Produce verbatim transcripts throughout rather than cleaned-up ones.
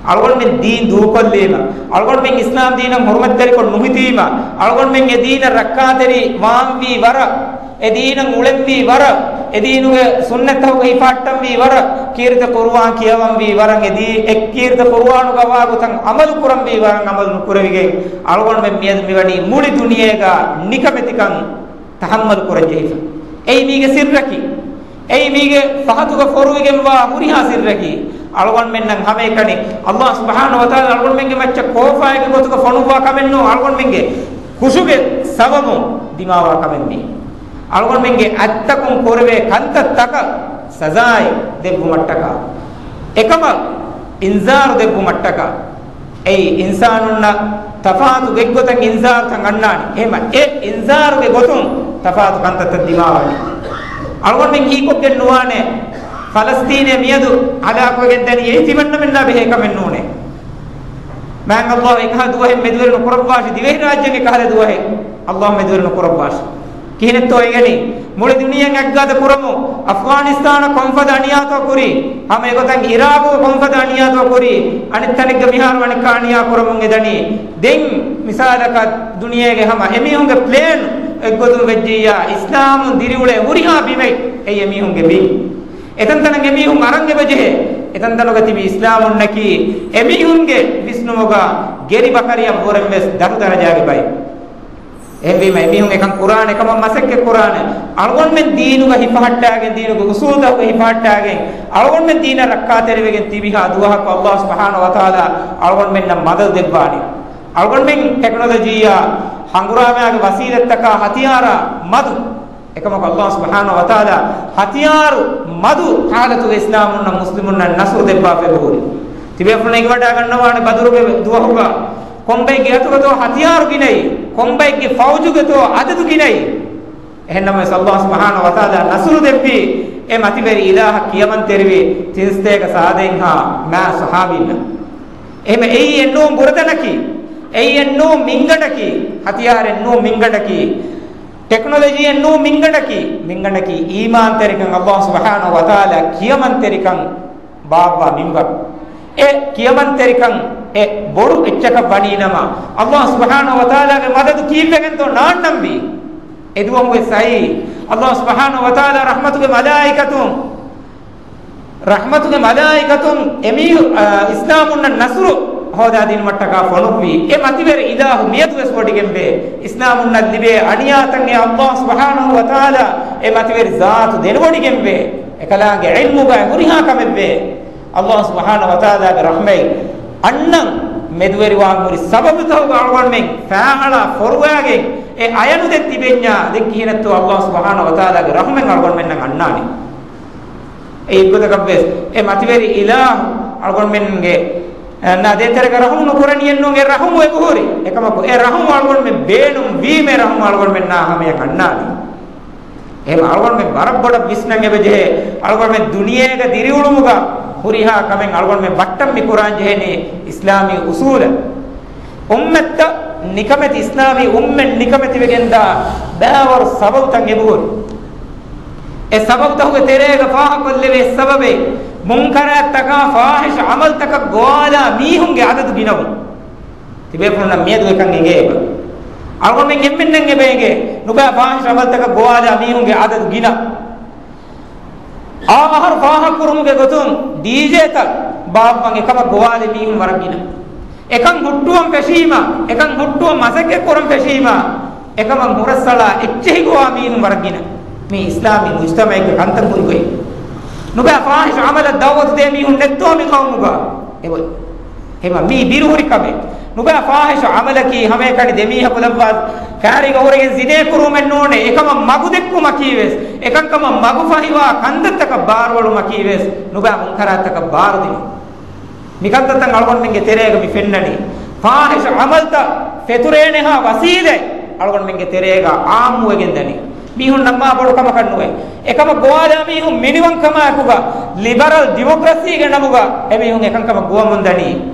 އަޅުގަނޑުމެން ދީން ދޫކޮށްލީމަ، އަޅުގަނޑުމެން އިސްލާމް ދީނަށް ހުރުމަތްތެރިކޮށް ނުހިތީމަ، އަޅުގަނޑުމެން އެ ދީނަށް ރައްކާތެރި ވާންވީ ވަރަށް، އެ ދީނަށް އުޅެންވީ ވަރަށް، އެ ދީނުގެ ސުންނަތްތަކުގައި ހިފަހައްޓަންވީ ވަރަށް، ކީރިތި ޤުރުއާން ކިޔަވަންވީ ވަރަށް، އެ ދީ-، އެ ކީރިތި ޤުރުއާނުގަ ވާ ގޮތަށް ޢަމަލު ކުރަންވީ ވަރަށް ޢަމަލު ނުކުރެވިގެން، އަޅުގަނޑުމެން މިއަދު މިވަނީ މުޅި ދުނިޔޭގަ ނިކަމެތިކަން ތަޙައްމަލު ކުރަން ޖެހިފަ. އެއީ މީގެ ސިއްރަކީ. އެއީ މީގެ ފަހަތުގަ ފޮރުވިގެންވާ ހުރިހާ ސިއްރަކީ. އަޅުގަނޑުމެންނަށް ހަމައެކަނި ﷲ ސުބްޙާނަހޫ ވަތަޢާލާ އަޅުގަނޑުމެންގެ މައްޗަށް ކޯފާއެއްގެ ގޮތުގަ ފޮނުއްވާ ކަމެއް ނޫން، އަޅުގަނޑުމެންގެ ކުށުގެ ސަބަބުން ދިމާވާ ކަމެއް މީ. އަޅުގަނޑުމެންގެ އަތްތަކުން ކުރެވޭ ކަންތައްތަކަށް ސަޒާއެއް ދެއްވުމަށްޓަކާ، އެކަމަށް އިންޒާރު ދެއްވުމަށްޓަކާ، އެއީ، އިންސާނުންނަށް ތަފާތު ގޮތްގޮތަށް އިންޒާރުތައް އަންނާނެ. އެހެމަ އެ އިންޒާރުގެ ގޮތުން ތަފާތު ކަންތައްތައް ދިމާވާނެ. އަޅުގަނޑުމެން ހީކޮށްގެން ނުވާނެ، ފަލަސްތީނޭ މިއަދު ހަލާކުވެގެން ދަނީ އެއީ ތިމަންނަމެންނާ ބެހޭ ކަމެއް ނޫނޭ. މާތް ﷲ އެކަހަލަ ދުވަހެއް މެދުވެރި ނުކުރައްވާށި، ދިވެހިރާއްޖޭން އެކަހަލަ ދުވަހެއް ﷲ މެދުވެރި ނުކުރައްވާށި. ކިހިނެއްތޯ އެނގެނީ؟ މުޅި ދުނިޔެއަށް އެއްގާތަށް ކުރަމުން، އަފްޣާނިސްތާނަށް ކޮންފަދަ އަނިޔާތޯ ކުރީ؟ ހަމަ އެގޮތަށް އިރާގު ކޮންފަދަ އަނިޔާތޯ ކުރީ؟ އަނެއް ތަނެއްގަ މިހާރު އަނެއްކާ އަނިޔާ ކުރަމުން އެދަނީ. ދެން މިސާލަކަށް ދުނިޔޭގެ ހަމަ އެމީހުންގެ ޕްލޭން އެއްގޮތުން ވެއްޖިއްޔާ، އިސްލާމުން ދިރިއުޅޭ ހުރިހާ ބިމެއް އެއީ އެމީހުންގެ ބިން. އެތަންތަނަށް އެމީހުން އަރަން އެބަޖެހޭ. އެތަންތަނުގަ ތިބި އިސްލާމުންނަކީ އެމީހުންގެ ވިސްނުމުގަ ގެރި ބަކަރިއަށްވުރެން ވެސް ދަށު ދަރަޖާގެ ބައެއް. އެހެންވީމަ އެމީހުން އެކަން ކުރާނެ، އެކަމަށް މަސައްކަތް ކުރާނެ. އަޅުގަނޑުމެން ދީނުގަ ހިފަހައްޓާގެން، ދީނުގެ އުސޫލުތަކުގަ ހިފަހައްޓާގެން، އަޅުގަނޑުމެން ދީނަށް ރައްކާތެރިވެގެން ތިބިހާ ދުވަހަކު ﷲ ސުބްޙާނަހޫ ވަތަޢާލާ އަޅުގަނޑުމެންނަށް މަދަދު ދެއްވާނެ. އަޅުގަނޑުމެން ޓެކްނޮލޮޖީއާ ހަނގުރާމައިގެ ވަސީލަތްތަކާ ހަތިޔާރާ މަދު، އެކަމަކު ﷲ ސުބްޙާނަހޫ ވަތަޢާލާ ހަތިޔާރު މަދު ޙާލަތުގަ އިސްލާމުންނަށް މުސްލިމުންނަށް ނަޞްރު ދެއްވާފައި އެބަހުރި. ތިބޭފުޅުން އެނގިވަޑައިގަންނަވާނެ ބަދުރުގެ ދުވަހުގަ ކޮންބައެއްގެ އަތުގަތޯ ހަތިޔާރު ގިނައީ، ކޮންބައެއްގެ ފައުޖުގެތޯ އަދަދު ގިނައީ. އެހެންނަމަވެސް ﷲ ސުބްޙާނަހޫ ވަތަޢާލާ ނަޞްރު ދެއްވީ އެ މަތިވެރި އިލާހަށް ކިޔަމަންތެރިވި ތިން ސަތޭކަ ސާދައިންހާ މާ ޞަޙާބީންނަށް. އެހެމަ އެއީ އެއްނޫން ބުރަތަނަކީ، އެއީ އެއްނޫން މިންގަނޑަކީ، ހަތިޔާރެއް ނޫން މިންގަނޑަކީ، ޓެކްނޮލޮޖީއެއް ނޫން މިންގަނޑަކީ، މިންގަނޑަކީ އީމާންތެރިކަން، ﷲ ސުބްޙާނަހޫ ވަތަޢާލާ ކިޔަމަންތެރިކަން ބާއްވާ މިންވަރު. އެ ކިޔަމަންތެރިކަން އެ ބޮޑު އެއްޗަކަށް ވަނީނަމަ، ﷲ ސުބްޙާނަހޫ ވަތަޢާލާގެ މަދަދު ކީއްވެގެންތޯ ނާންނަންވީ؟ އެދުވަހުވެސް އައީ ﷲ ސުބްޙާނަހޫ ވަތަޢާލާ ރަޙްމަތުގެ މަލާއިކަތުން، ރަޙްމަތުގެ މަލާއިކަތުން އެމީހު، އާ، އިސްލާމުންނަށް ނަޞްރު ހޯދާދިނުމަށްޓަކާ ފޮނުއްވީ. އެ މަތިވެރި އިލާހު މިއަދުވެސް ވޮޑިގެންވޭ. އިސްލާމުންނަށް ލިބޭ އަނިޔާތައް އެ ﷲ ސުބްޙާނަހޫ ވަތަޢާލާ އެ މަތިވެރި ޒާތު ދެނެވޮޑިގެންވޭ. އެކަލާނގެ ޢިލްމުގައި ހުރިހާ ކަމެއްވޭ. ﷲ ސުބްޙާނަހޫ ވަތަޢާލާގެ ރަޙްމަތް އަންނަން މެދުވެރިވާން ހުރި ސަބަބުތަކުގަ އަޅުގަނޑުމެން ފާއަޅާ ފޮރުވާގެން އެ އަޔަނުދެން ތިބެންޏާ، ދެން ކިހިނެއްތޯ ﷲ ސުބްޙާނަހޫ ވަތަޢާލާގެ ރަޙްމަތް އަޅުގަނޑުމެންނަށް އަންނާނީ. އެ އެއްގޮތަކަށްވެސް އެ މަތިވެރި އިލާހު އަޅުގަނޑުމެންގެ، އަ، ނާ ދޭތެރޭގަ ރަޙުމު ނުކުރަނީއެއްނޫން، އެ ރަޙުމު އެބަހުރި. އެކަމަކު އެ ރަޙުމު އަޅުގަނޑުމެން ބޭނުން ވީމަ އެ ރަޙުމު އަޅުގަނޑުމެންނާ ހަމަޔަށް އަންނާނީ. އެހެން އަޅުގަނޑުމެން ވަރަށް ބޮޑަށް ވިސްނަން އެބަޖެހޭ. އަޅުގަނޑުމެން ދުނިޔޭގަ ދިރިއުޅުމުގަ ހުރިހާ ކަމެއް އަޅުގަނޑުމެން ބައްޓަން މި ކުރާން ޖެހެނީ އިސްލާމީ އުސޫލަށް. އުއްމަތްތައް ނިކަމެތި، އިސްލާމީ އުއްމަތް ނިކަމެތިވެގެންދާ ބައިވަރު ސަބަބުތައް އެބަހުރި. އެ ސަބަބުތަކުގެ ތެރޭގަ ފާހަގަކޮށްލެވޭ ސަބަބެއް، މުންކަރާތްތަކާ ފާޙިޝް ޢަމަލްތަކަށް ގޮވާލާ މީހުންގެ އަދަދު ގިނަވުން. ތިބޭފުޅުންނަށް މިއަދު އެކަން އެނގޭ އެބަ. އަޅުގަނޑުމެން އެންމެންނަށް އެބަ އެނގޭ، ނުބައި ފާޙިޝް ޢަމަލްތަކަށް ގޮވާލާ މީހުންގެ އަދަދު ގިނަ. އާ އަހަރު ފާހަގަކުރުމުގެ ގޮތުން ޑީޖޭތައް ބާއްވަން އެކަމަށް ގޮވާލި މީހުން ވަރަށް ގިނަ. އެކަން ހުއްޓުވަން ފެށީމަ، އެކަން ހުއްޓުވަން މަސައްކަތް ކުރަން ފެށީމަ، އެކަމަށް ހުރަސްއަޅާ އެއްޗެހި ގޮވާ މީހުން ވަރަށް ގިނަ. މީ އިސްލާމީ މުޖްތަމަޢެއްގެ ކަންތައް ހުރިގޮތް. ނުބައި ފާޙިޝް ޢަމަލަށް ދަޢުވަތު ދޭ މީހުން ނެއްތޯ މި ޤައުމުގަ؟ އެބަ. އެހެމަ މީ ބިރުހުރި ކަމެއް. ނުބައި ފާޙިޝް ޢަމަލަކީ ހަމައެކަނި ދެމީހަކު ލައްވާ ކާރީގަ ހުރެގެން ޒިނޭ ކުރުވުމެއް ނޫނޭ. އެކަމަށް މަގު ދެއްކުމަކީ ވެސް، އެކަންކަމަށް މަގު ފަހިވާ ކަންތައްތަކަށް ބާރުއެޅުމަކީ ވެސް ނުބައި މުންކަރާތްތަކަށް ބާރުދިނުން. މިކަންތައްތައް އަޅުގަނޑުމެންގެ ތެރޭގަ މި ފެންނަނީ. ފާޙިޝް ޢަމަލްތައް ފެތުރޭނެހާ ވަސީލަތް އަޅުގަނޑުމެންގެ ތެރޭގަ ޢާއްމުވެގެން ދަނީ. މީހުންނަށް މާ ބޮޑު ކަމަކަށް ނުވޭ. އެކަމަށް ގޮވާލާ މީހުން މިނިވަންކަމާއެކުގަ ލިބަރަލް ޑިމޮކްރަސީގެ ނަމުގަ އެމީހުން އެކަންކަމަށް ގޮވަމުން ދަނީ.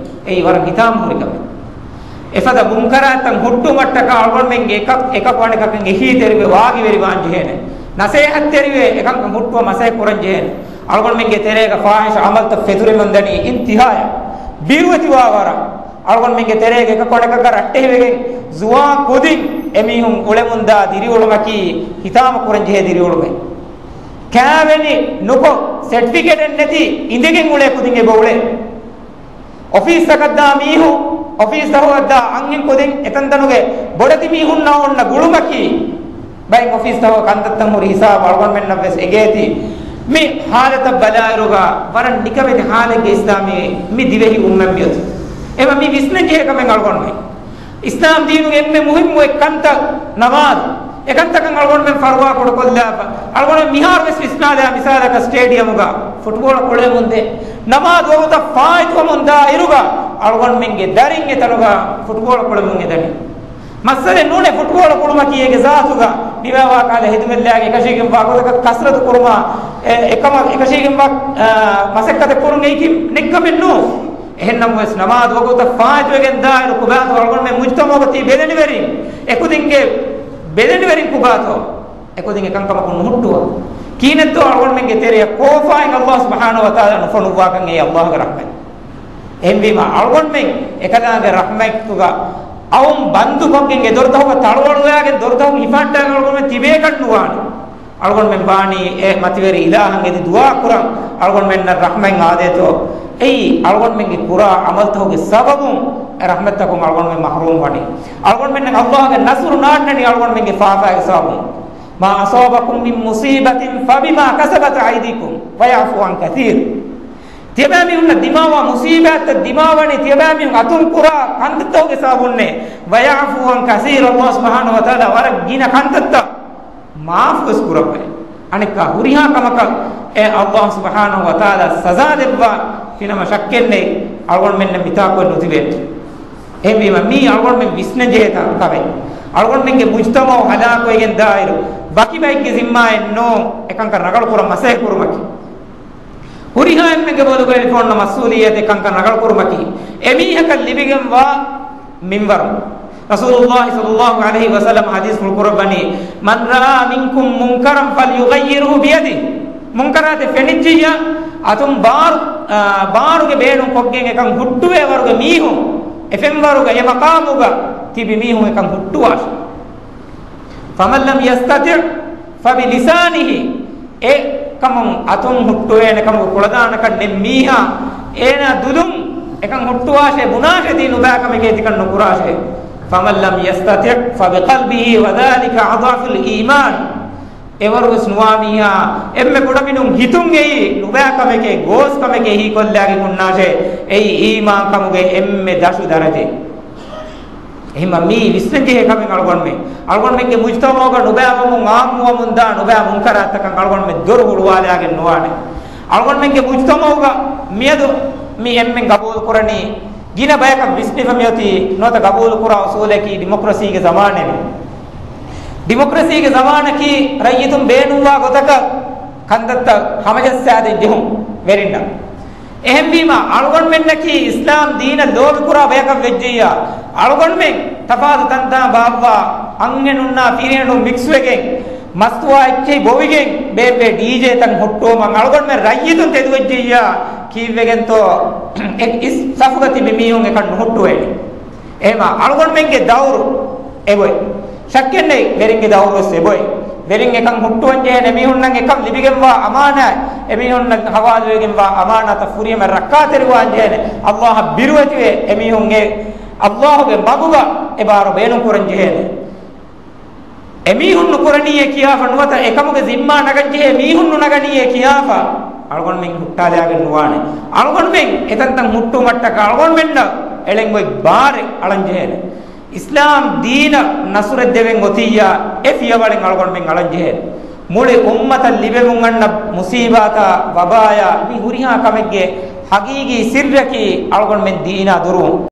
އެއީ ވަރަށް ހިތާމަހުރި ކަމެއް. އެފަދަ މުންކަރާތްތައް ހުއްޓުމަށްޓަކާ އަޅުގަނޑުމެންގެ އެކަ-، އެކަކު އަނެކަކަށް އެހީތެރިވެ ވާގިވެރިވާން ޖެހޭނެ. ނަސޭހަތްތެރިވެ އެކަންކަން ހުއްޓުވަން މަސައްކަތް ކުރަން ޖެހޭނެ. އަޅުގަނޑުމެންގެ ތެރޭގަ ފާޙިޝް ޢަމަލްތައް ފެތުރެމުން ދަނީ އިންތިހާޔަށް. ބިރުވެތިވާ ވަރަށް އަޅުގަނޑުމެންގެ ތެރޭގެ އެކަކު އަނެކަކަށް ރައްޓެހިވެގެން، ޒުވާން ކުދިން އެމީހުން އުޅެމުންދާ ދިރިއުޅުމަކީ ހިތާމަ ކުރަންޖެހޭ ދިރިއުޅުމެއް. ކާވެނި ނުކޮށް، ސެޓްފިކެޓެއް ނެތި އިނދެގެން އުޅޭ ކުދިން އެބަ އުޅޭ. އޮފީސްތަކަށްދާ މީހުން، އޮފީސްތަކުގައްދާ އަންހެން ކުދިން، އެތަންތަނުގެ ބޮޑެތި މީހުންނަށް އޮންނަ ގުޅުމަކީ، ބައެއް އޮފީސްތަކުގަ ކަންތައްތައް ހުރި ހިސާބު އަޅުގަނޑުމެންނަށް ވެސް އެނގޭތީ. މި ހާލަތަށް ބަލާއިރުގަ ވަރަށް ނިކަމެތި ހާލެއްގެ އިސްލާމީ މި ދިވެހި އުއްމަތް މިއޮތީ. އެމަ މި ވިސްނަންޖެހޭ ކަމެއް އަޅުގަނޑުމެން. އިސްލާމް ދީނުގެ އެންމެ މުހިއްމު އެއް ކަންތައް ނަމާދު. އެކަންތަކަށް އަޅުގަނޑުމެން ފަރުވާ ކުޑަކޮށްލާފަ. އަޅުގަނޑުމެން މިހާރު ވެސް ވިސްނާލާ މިސާލަކަށް ސްޓޭޑިއަމުގަ ފުޓްބޯޅަ ކުޅެމުންދޭ. ނަމާދު ވަގުތަށް ފާއިތުވަމުން ދާއިރުގަ އަޅުގަނޑުމެންގެ ދަރިން އެތަނުގަ ފުޓްބޯޅަ ކުޅެމުން އެދަނީ. މައްސަލައެއް ނޫނޭ ފުޓްބޯޅަ ކުޅުމަކީ އޭގެ ޒާތުގަ މިވާ ކަހަލަ ހެދުމެއްލާގެ އެކަށީގެންވާ ގޮތަކަށް ކަސްރަތު ކުރުމާ، އެ، އެކަމަށް އެކަށީގެންވާ، އާ، މަސައްކަތެއް ކުރުން އެއީކީ ނެއްކަމެއް ނޫން. އެހެންނަމަވެސް ނަމާދު ވަގުތަށް ފާއިތުވެގެން ދާއިރު ކުބާތޯ އަޅުގަނޑުމެން މުޖްތަމަޢުގަ ތި ބެލެނިވެރިން، އެކުދިންގެ ބެލެނިވެރިން ކުބާތޯ އެކުދިން އެކަންކަމަކުން ނުހުއްޓުވާ؟ ކީނެއްތޯ އަޅުގަނޑުމެންގެ ތެރެއަށް ކޯފާއިން އައްލާހު ސުބްޙާނަހު ވަތަޢާލާ ނުފޮނުއްވާކަން އެއީ އައްލާހުގެ ރަޙްމަތް. އެހެންވީމަ، އަޅުގަނޑުމެން އެކަލާނގެ ރަޙްމަތުގަ އައުން ބަންދުކޮށްގެން އެ ދޮރުތަކުގަ ތަޅުވަޅުވާގެން ދޮރުތަކުން ހިފާއްޓާގެން އަޅުގަނޑުމެން ތިބޭކަށް ނުވާނެ. އަޅުގަނޑުމެން ވާނީ އެ މަތިވެރި އިލާހަށް އެދި ދުޢާ ކުރަން، އަޅުގަނޑުމެންނަށް ރަޙްމަތް އާދޭތޯ. އެއީ އަޅުގަނޑުމެންގެ ކުރާ ޢަމަލުތަކުގެ ސަބަބުން އެ ރަޙްމަތްތަކުން އަޅުގަނޑުމެން މަޙްރޫމް ވަނީ. އަޅުގަނޑުމެންނަށް އައްލާހުގެ ނަޞްރު ނާންނަނީ އަޅުގަނޑުމެންގެ ފާފާގެ ސަބަބުން. ما أصابكم من مصيبة فبما كسبت أيديكم ويعفو عن كثير. ތިޔަބައިމީހުންނަށް ދިމާވާ މުޞީބާތްތައް ދިމާވަނީ ތިޔަބައިމީހުން އަތުން ކުރާ ކަންތައްތަކުގެ ސަބަބުންނޭ. ويعفو عن كثير، އައްލާހު ސުބްޙާނަހު ވަތަޢާލާ ވަރަށް ގިނަ ކަންތައްތައް މާފުވެސް ކުރައްވައި. އަނެއްކާ ހުރިހާ ކަމަކަށް އެ އައްލާހު ސުބްޙާނަހު ވަތަޢާލާ ސަޒާ ދެއްވާ ފިނަމަ ޝައްކެއްނެތް އަޅުގަނޑުމެންނަށް މިތާކު ނުތިބޭ. އެހެންވީމަ، މީ އަޅުގަނޑުމެން ވިސްނަންޖެހޭ ތަން ކަމެއް. އަޅުގަނޑުމެންގެ މުޖްތަމަޢު ހަލާކުވެގެން ދާއިރު، ވަކި ބައެއްގެ ޒިންމާއެއް ނޫން އެކަންކަން ރަނގަޅު ކުރަން މަސައްކަތް ކުރުމަކީ. ހުރިހާ އެންމެންގެ ބޮލުގައި ފޯންނަ މަސްއޫލިއްޔަތެއް ކަންކަން ރަނގަޅު ކުރުމަކީ، އެމީހަކަށް ލިބިގެންވާ މިންވަރު. ރަސޫލުﷲ ޞައްލަﷲ ޢަލައިހި ވަސައްލަމަ ޙަދީޘްފުޅު ކުރައްވަނީ، من رأى منكم منكرا فليغيره بيده. މުންކަރާތެއް ފެނިއްޖިއްޔާ، އަތުން ބާރު، އާ، ބާރުގެ ބޭނުން ކޮށްގެން އެކަން ހުއްޓުވޭ ވަރުގެ މީހުން، އެ ފެންވަރުގަ އެ މަޤާމުގަ ތިބި މީހުން އެކަން ހުއްޓުވާށި. فمن لم يستطع فبلسانه، އެ ކަމުން އަތުން ހުއްޓުވޭނެ ކަމުގެ ކުޅަދާނަކަން ނެތް މީހާ، އޭނާ ދުލުން އެކަން ހުއްޓުވާށޭ، ބުނާށޭ، ތީ ނުބައި ކަމެކޭ ތިކަން ނުކުރާށޭ. فمن لم يستطع فبقلبه وذلك أضعف الإيمان. އެވަރުވެސް ނުވާ މީހާ، އެންމެ ކުޑަމިނުން ހިތުން އެއީ ނުބައި ކަމެކޭ، ގޯސް ކަމެކޭ ހީކޮށްލާގެން ހުންނާށޭ، އެއީ އީމާން ކަމުގެ އެންމެ ދަށު ދަރަޖައެއް. އެހެންމަ މީ ވިސްނަންޖެހޭ ކަމެއް އަޅުގަނޑުމެން. އަޅުގަނޑުމެންގެ މުޖްތަމަޢުގަ ނުބައިވަމުން އާއްމުވަމުންދާ ނުބައި މުންކަރާތްތަކަށް އަޅުގަނޑުމެން ދޮރު ހުޅުވާލާގެން ނުވާނެ. އަޅުގަނޑުމެންގެ މުޖްތަމަޢުގަ މިއަދު މި އެންމެން ގަބޫލު ކުރަނީ، ގިނަ ބަޔަކަށް ވިސްނިފަ މިއޮތީ ނުވަތަ ގަބޫލު ކުރާ އުސޫލަކީ ޑިމޮކްރަސީގެ ޒަމާނެވެ. ޑިމޮކްރަސީގެ ޒަމާނަކީ ރައްޔިތުން ބޭނުންވާ ގޮތަކަށް ކަންތައްތައް ހަމަޖައްސާދޭން ޖެހުން ވެރިންނަށް. އެހެންވީމަ، އަޅުގަނޑުމެންނަކީ އިސްލާމް ދީނަށް ލޯބިކުރާ ބަޔަކަށް ވެއްޖިއްޔާ، އަޅުގަނޑުމެން ތަފާތު ތަންތާ ބާއްވާ، އަންހެނުންނާ ފިރިހެނުން މިކްސްވެގެން، މަސްތުވާ އެއްޗެހި ބޮވިގެން، ބޭއްވޭ ޑީޖޭތައް ހުއްޓުވުމަށް އަޅުގަނޑުމެން ރައްޔިތުން ތެދުވެއްޖިއްޔާ، ކީއްވެގެންތޯ އެ އިސް ސަފުގަ ތިބި މީހުން އެކަން ނުހުއްޓުވޭނެ. އެހެމަ އަޅުގަނޑުމެންގެ ދައުރު އެބޮތް. ޝައްކެއްނެތް، ވެރިންގެ ދައުރުވެސް އެބޮތް. ވެރިން އެކަން ހުއްޓުވަންޖެހޭނެ، އެމީހުންނަށް އެކަން ލިބިގެންވާ އަމާނާތް، އެމީހުންނަށް ހަވާލުވެގެންވާ އަމާނާތަށް ފުރިހަމަ ރައްކާތެރިވާންޖެހޭނެ. އައްލާހަށް ބިރުވެތިވެ، އެމީހުން އެ އައްލާހުގެ މަގުގަ އެ ބާރު ބޭނުންކުރަންޖެހޭނެ. އެމީހުން ނުކުރަނީއޭ ކިޔާފަ ނުވަތަ އެކަމުގެ ޒިންމާ ނަގަންޖެހޭ މީހުން ނުނަގަނީއޭ ކިޔާފަ އަޅުގަނޑުމެން ހުއްޓާލާގެން ނުވާނެ. އަޅުގަނޑުމެން އެތަންތަން ހުއްޓުވުމަށްޓަކާ އަޅުގަނޑުމެންނަށް އެޅެން އޮތް ބާރެއް އަޅަންޖެހޭނެ. އިސްލާމް ދީނަށް ނަޞްރެއް ދެވެން އޮތިއްޔާ، އެ ފިޔަވަޅެއް އަޅުގަނޑުމެން އަޅަންޖެހޭނެ. މުޅި އުއްމަތަށް ލިބެމުން އަންނަ މުސީބާތާ ވަބާޔާ މި ހުރިހާ ކަމެއްގެ ހަގީގީ ސިއްރަކީ އަޅުގަނޑުމެން ދީނާ ދުރުވުން.